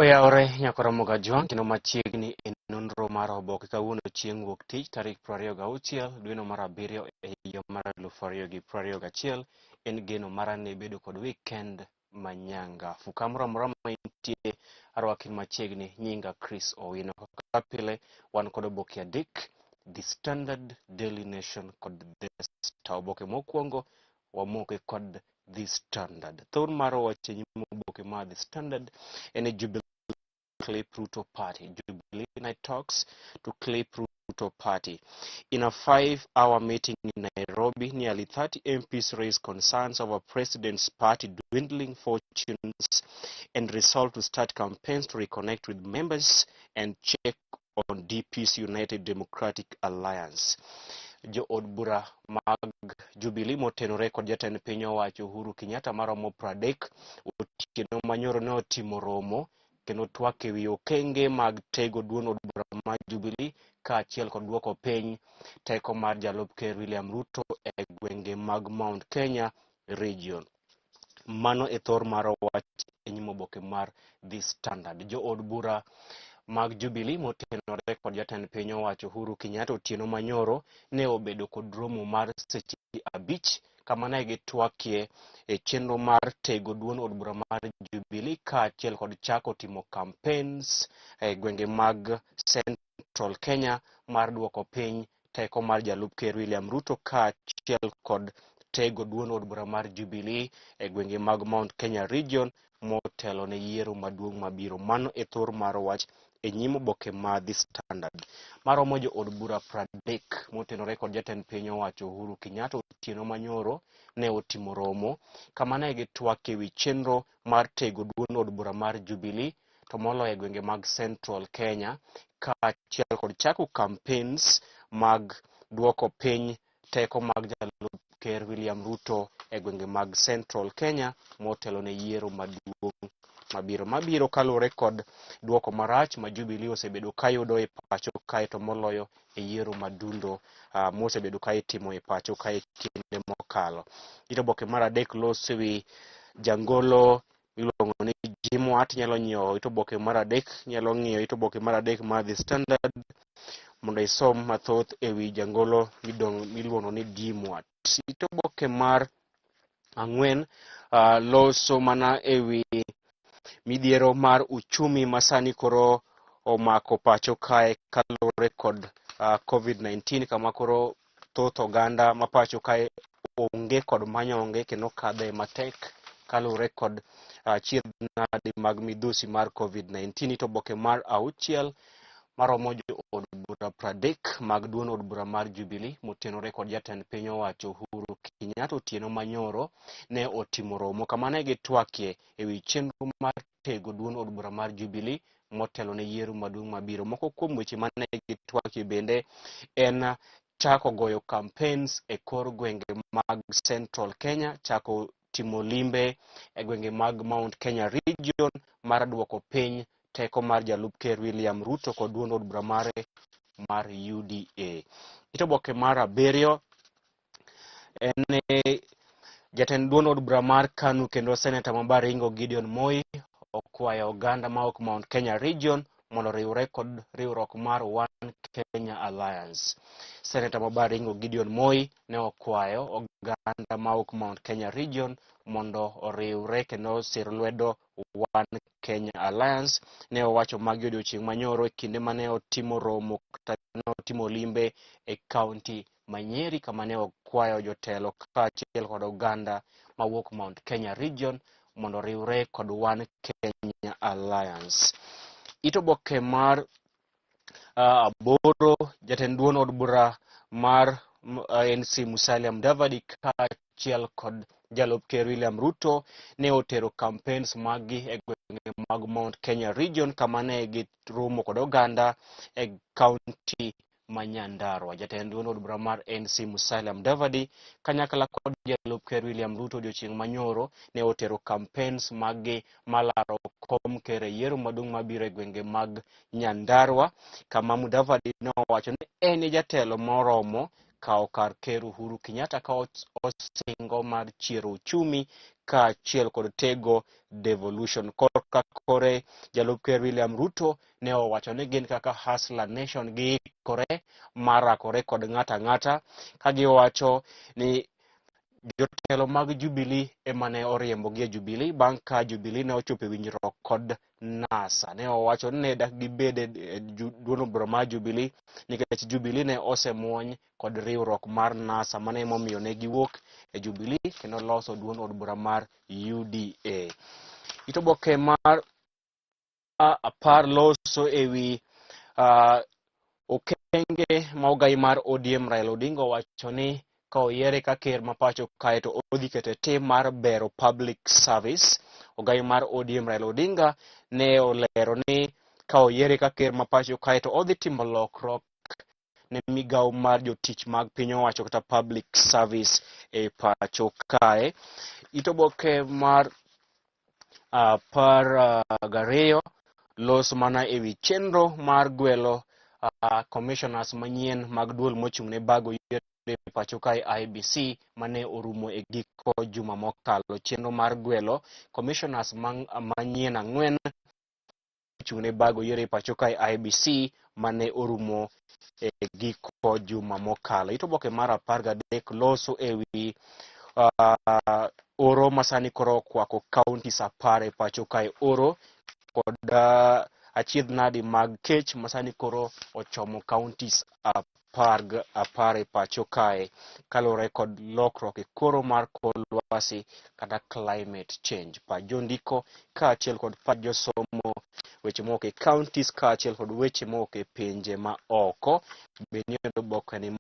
Oyawore nyakora Mogajwang' kendo machiegni e nonro mar oboke kawuono chieng' wuok tich tarik 26 dweno mar abiriyo e higa mar 2021. En geno mara ni bedo kod weekend manyangafu. Kamoro amora ma intie, arwaki machiegni. Nyinga Chris Owino. Kaka pile, wan kod oboke adek: The Standard, Daily Nation kod The Star. Oboke mokwongo wamoke kod The Standard. Thor mar wach e nyim oboke mar The Standard en Jubilee Clip Ruto Party. Jubilee Night talks to Clip Ruto Party. In a 5-hour meeting in Nairobi, nearly 30 MPs raised concerns over President's party dwindling fortunes and resolved to start campaigns to reconnect with members and check on DP's United Democratic Alliance. Jo od bura mag Jubilee motenore kod jatend piny owacho Uhuru Kenyatta maromo 30 otieno manyoro ne otimo romo kendo twak ewi okenge mag tego duond od bura mar Jubilee kaachiel kod duoko piny teko mar jalup ker William Ruto e gwenge mag Mount Kenya region. Mano e thor mar wach e nyim oboke mar The Standard. Jo od bura mag Jubilee motenore kod jatend piny owacho Uhuru Kenyatta otieno manyoro ne obedo kod romo mar seche 5 kama ne gitwakie e chenro mar tego duond od bura mar Jubilee kaachiel kod chako timo campaigns e gwenge mag Central Kenya mar duoko piny teko mar jalup ker William Ruto kaachiel kod tego duond od bura mar Jubilee e gwenge mag Mount Kenya region motelo ne yiero maduong' mabiro. Mano e thor mar wach e nyim oboke mar The Standard. Maromo jo od bura 30 motenore kod jatend piny owacho Uhuru Kenyatta otieno manyoro ne otimo romo kama ne gitwak ewi chenro mar tego duond od bura mar Jubilee to moloyo e gwenge mag Central Kenya kaachiel kod chako campaigns mag duoko piny teko mag jalup ker William Ruto e gwenge mag Central Kenya motelo ne yiero maduong' mabiro kaluwore kod duoko marach ma Jubilee osebedo kayudo e pacho kae, to moloyo e yiero madundo mosebedo ka itimo e pacho kae kinde mokalo. It oboke mar adek loso wi jangolo miluongo ni Jim Watt. Nyalo nyiewo it oboke mar adek, nyalo ng'iyo it oboke mar adek mar The Standard mondo isom mathoth ewi jangolo miluongo ni Jim Watt. It oboke mar ang'wen loso mana ewi midhiero mar uchumi masani koro omako pacho kae kaluwore kod COVID-19, kama koro thoth oganda ma pacho kae onge kod manyonge kendo kadhe matek kaluwore kod chiedh nadi mag midhusi mar COVID-19. It oboke mar auchiel maromo jo od bura 30 mag duond od bura mar Jubilee motenore kod jatend piny owacho Uhuru Kenyatta otieno manyoro ne otimo romo kama ne gitwakie ewi chenro mar tego duond od bura mar Jubilee motelo ne yiero maduong' mabiro. Moko kuom weche mane gitwakie bende en chako goyo campaigns e kor gwenge mag Central Kenya, chako timo limbe e gwenge mag Mount Kenya region mar duoko piny teko mar jalup ker William Ruto kod duond od bura mare mar UDA. It oboke mar abiriyo en jatend duond od bura mar KANU kendo seneta ma Baringo Gideon Moi okwayo oganda ma ok Mount Kenya region mondo oriwre kod riwruok mar One Kenya Alliance. Seneta ma Baringo Gideon Moi ne okwayo oganda ma ok Mount Kenya region mondo oriwre kendo osir lwedo One Kenya Alliance. Ne owacho magi odiochieng' manyoro e kinde mane otimo romo kata ne otimo limbe e kaunti ma Nyeri, kama ne okwayo jotelo kaachiel kod oganda mawuok Mount Kenya region mondo oriwre kod One Kenya Alliance. It oboke mar aboro, jatend duond od bura mar ANC Musalia Mudavadi kaachiel kod jalup ker William Ruto ne otero campaigns maggi e gwenge mag Mount Kenya region, kama ne giromo kod oganda e kaunti ma Nyandarua. Jatend duond od bura mar ANC Musalia Mudavadi kanyakla kod jalup ker William Ruto odiochieng' manyoro ne otero campaigns maggi malaro kom ker e yiero maduong' mabiro e gwenge mag Nyandarua, kama Mudavadi ne owacho ni en e jatelo moromo kawo kar ker Uhuru Kenyatta ka osingo mar chiero uchumi. kaachiel kod tego devolution. Korka kore jalup ker William Ruto ne owacho ni gin kaka Hustler Nation giikore mar rakore kod ng'ato ang'ata ka giwacho ni jotelo mag Jubilee ema ne oriembogi e Jubilee bang' ka Jubilee ne ochopo e winjruok kod NASA. Ne owacho ni ne dak gibed e duond bura mar Jubilee nikech Jubilee ne osemuony kod riwruok mar NASA. Mano emomiyo ne giwuok e Jubilee kendo loso duond od bura mar UDA. It oboke mar 10 loso ewi okenge ma ogai mar ODM Raila Odinga owacho ni ka oyiere ka ker ma pacho kae to odhi keto e tim mar bero public service. Ogai mar ODM Raila Odinga ne olero ni ka oyiere ka ker ma pacho kae to odhi timo lokruok ne migawo mar jotich mag piny owacho kata public service e pacho kae. It oboke mar 12 loso mana ewi chenro mar gwelo commissioners manyien mag duol mochung' ne bago yiero e pacho kae IEBC mane orumo e giko juma mokalo. Chenro mar gwelo commissioners manyien 4 mochung' ne bago yiero e pacho kae IEBC mane orumo e giko juma mokalo. It oboke mar 13 loso ewi oro masani koro okwako counties 10 e pacho kae. Oro kod achiedh nadi mag kech masani koro ochomo counties 10 e pacho kae kaluwore kod lokruok e koro mar kor lwasi kata climate change. Pach jondiko kaachiel kod pach josomo, weche mowuok e counties kaachiel kod weche mowuok e pinje ma oko be nie oboke ni.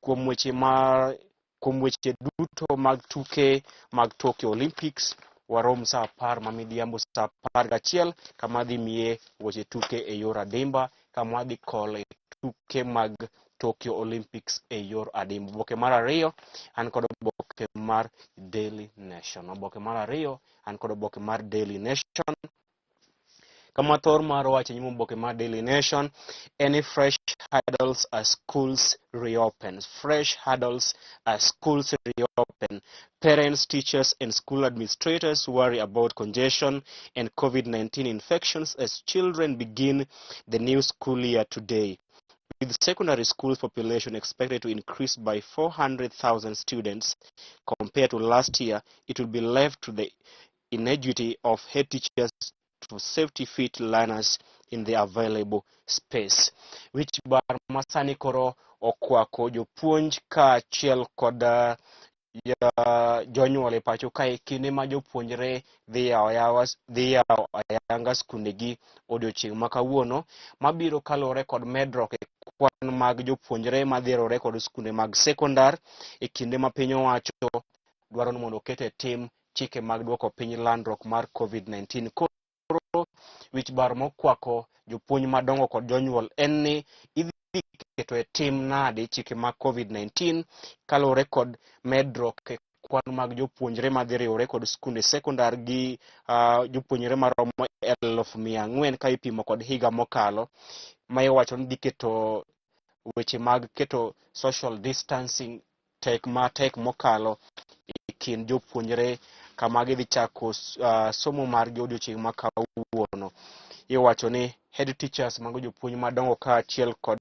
Kuom weche duto mag tuke mag Tokyo Olympics warom saa 10 ma midhiambo, saa 11 kama dhi miye weche tuke e yor adimba, kama wadhi kole tuke mag Tokyo Olympics e yor adimba. Oboke mar 2 an kod oboke mar Daily Nation. Oboke mar 2 an kod oboke mar Daily Nation. Kama thor mar wacho nyim oboke mar Daily Nation en ni fresh hurdles as schools reopen. Fresh hurdles as schools reopen. Parents, teachers and school administrators worry about congestion and COVID-19 infections as children begin the new school year today. With secondary school population expected to increase by 400,000 students compared to last year, it will be left to the ingenuity of head teachers to safety fit learners in the available space. Wich bar masani koro okwako jopuonj kaachiel kod jonyuol e pacho kae kinde ma jopuonjre dhi yawo ayanga skundegi odiochieng' ma kawuono mabiro kaluwore kod medruok e kwan mag jopuonjre madhi riwore kod skunde mag sekondar e kinde ma piny owacho dwaro ni mondo oket e tim chike mag duoko piny landruok mar COVID-19. Koro wich bar mokwako jopuonj madongo kod jonyuol en ni idhi keto e tim nade chike mag COVID-19 kaluwore kod medruok e kwan mag jopuonjre madhi riwore kod skunde sekondar gi jopuonjre maromo 400,000 ka ipimo kod higa mokalo, ma iwacho ni dhi keto weche mag keto social distancing tek matek mokalo e kind jopuonjre kama gidhi chako somo margi odiochieng' ma kawuono. Iwacho ni head teachers mago jopuonj madongo kaachiel kod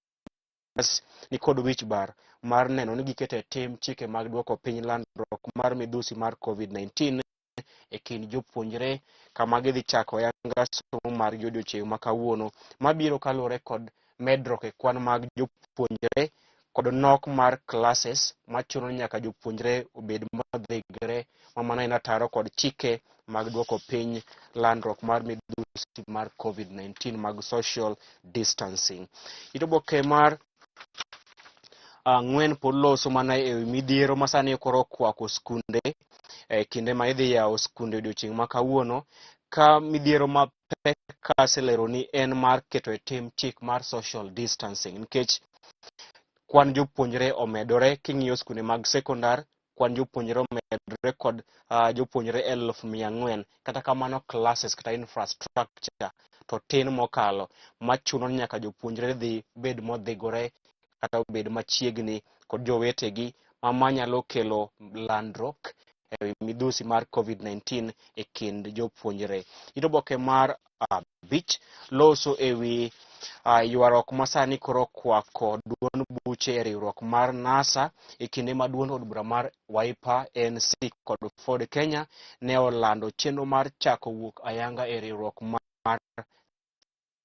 ni kod wich bar mar neno ni giketo e tim chike mag duoko piny landruok mar midhusi mar COVID-19 e kind jopuonjre kama gidhi chako yanga somo margi odiochieng' ma kawuono mabiro kaluwore kod medruok e kwan mag jopuonjre kod nok mar classes machuno nyaka jopuonjre obed modhigre ma mano en ataro kod chike mag duoko piny landruok mar midhusi mar COVID-19 mag social distancing. It oboke mar 4 pod loso mana e midhiero masani koro okwako skunde e kinde ma idhi yawo skunde odiochieng' ma kawuono ka midhiero mapek kaselero ni en mar keto e tim chik mar social distancing nikech kwan jopuonjre omedore. King'iyo skunde mag sekondar, kwan jopuonjre omedore kod jopuonjre 400,000. Kata kamano classes kata infrastructure to tin mokalo machuno ni nyaka jopuonjre dhi bed modhigore kata obed machiegni kod jowetegi ma manyalo kelo landruok. ewi midhusi mar COVID-19 e kind jopuonjre. It oboke mar abich loso ewi ywaruok ma sani koro okwako duond buche e riwruok mar NASA e kinde ma duond od bura mar Wiper, ANC kod Ford Kenya ne olando chenro mar chako wuok ayanga e riwruok mar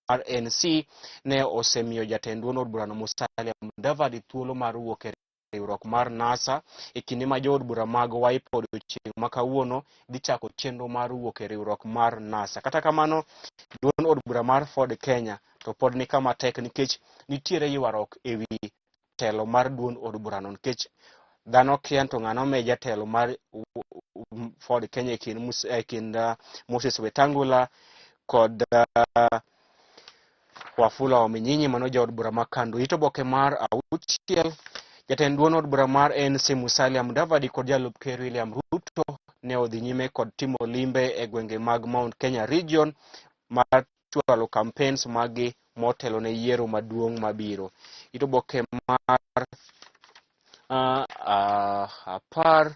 ANC ne osemiyo jatend duond od burano Musalia Mudavadi thuolo mar wuok e riwruok mar NASA e kinde ma jood bura mag Wiper odiochieng' ma kawuono dhi chako chenro mar wuok e riwruok mar NASA. Kata kamano, duond od bura mar Ford Kenya to pod ni kama tek nikech nitiere ywaruok ewi telo mar duond od burano nikech dhano kia to ng'ano me jatelo mar Ford Kenya e kind Moses Wetangula kod Wafula Wamunyinyi mano jaod bura ma Kando. It oboke mar auchiel, jatend duond od bura mar ANC Musalia Mudavadi kod jalup ker William Ruto ne odhi nyime kod timo limbe e gwenge mag Mount Kenya Region mar chwalo campaigns maggi motelo ne yiero maduong' mabiro. It oboke mar 10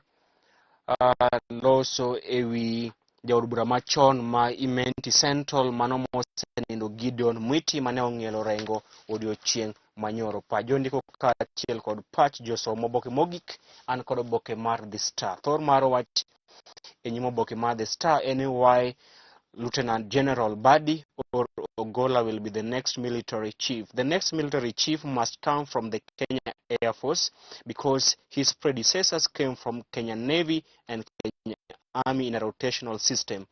loso ewi jaod bura machon ma Imenti Central mano mosenindo Gideon Mwiti mane ong'ielo rengo odiochieng' manyoro. Pach jondiko kaachiel kod pach josom. Oboke mogik an kod oboke mar The Star. Thor mar wach e nyim oboke mar The Star en why Lieutenant General Badi or Ogola will be the next military chief. The next military chief must come from the Kenya Air Force because his predecessors came from Kenya Navy and Kenya Army in a rotational system.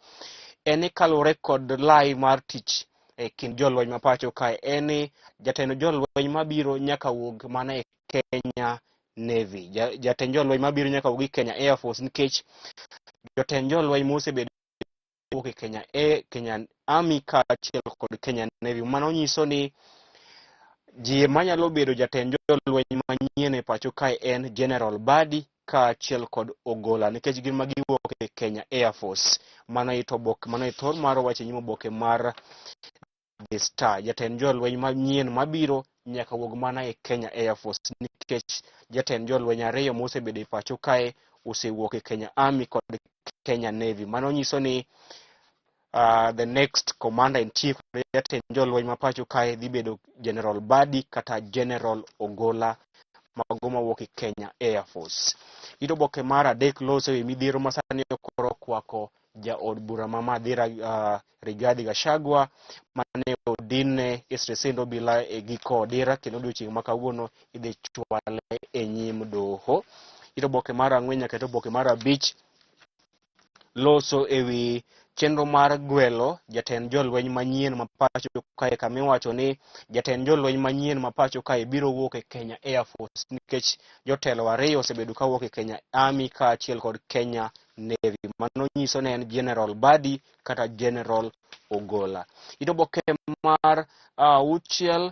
En ni kaluwore kod lai mar tich e kind jolweny ma pacho kae en ni jatend jolweny mabiro nyaka wuog mana e Kenya Navy. Jatend jolweny mabiro nyaka wuog e Kenya Air Force nikech jotend jolweny mosebedo wuok e Kenya Army kaachiel kod Kenya Navy. Mano nyiso ni ji manyalo bedo jatend jolweny manyien e pacho kae en General Badi kaachiel kod Ogola nikech gin ma giwuok e Kenya Air Force. Mano it oboke, mano e thor mar wach e nyim oboke mar The Star. Jatend jolweny manyien mabiro nyaka wuog mana e Kenya Air Force nikech jatend jolweny ariyo mosebedo e pacho kae osewuok e Kenya Army kod Kenya Navy. Mano nyiso ni the next commander in chief jatend jolweny ma pacho kae dhi bedo General Badi kata General Ogola mago mawuok e Kenya Air Force. It oboke mar adek loso ewi midhiero ma sani koro okwako jaod bura ma Mathira Rigathi Gachagua mane odinne e stesend obila e giko odira kendo odiochieng' ma kawuono idhi chwale e nyim doho. It oboke mar ang'wen nyaka it oboke mar abich loso ewi chenro mar gwelo jatend jolweny manyien ma pacho kae kamiwacho ni jatend jolweny manyien ma pacho kae biro wuok e Kenya Air Force nikech jotelo ariyo osebedo kawuok e Kenya Army kaachiel kod Kenya Navy. Mano nyiso ni en General Badi kata General Ogola. It oboke mar auchiel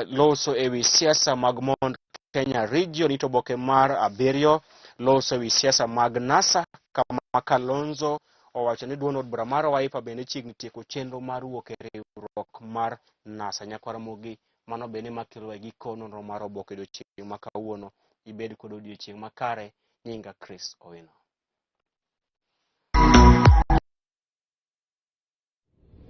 loso ewi siasa mag Mount Kenya Region. It oboke mar abiriyo loso ewi siasa mag NASA kama Kalonzo owacho ni duond od bura mar Wiper bende chiegni tieko chenro mar wuok e riwruok mar NASA. Nyakwar Ramogi, mano bende makelo e giko nonro mar oboke odiochieng' ma kawuono. Ibed kod odiochieng' makare. Nyinga Chris Owino.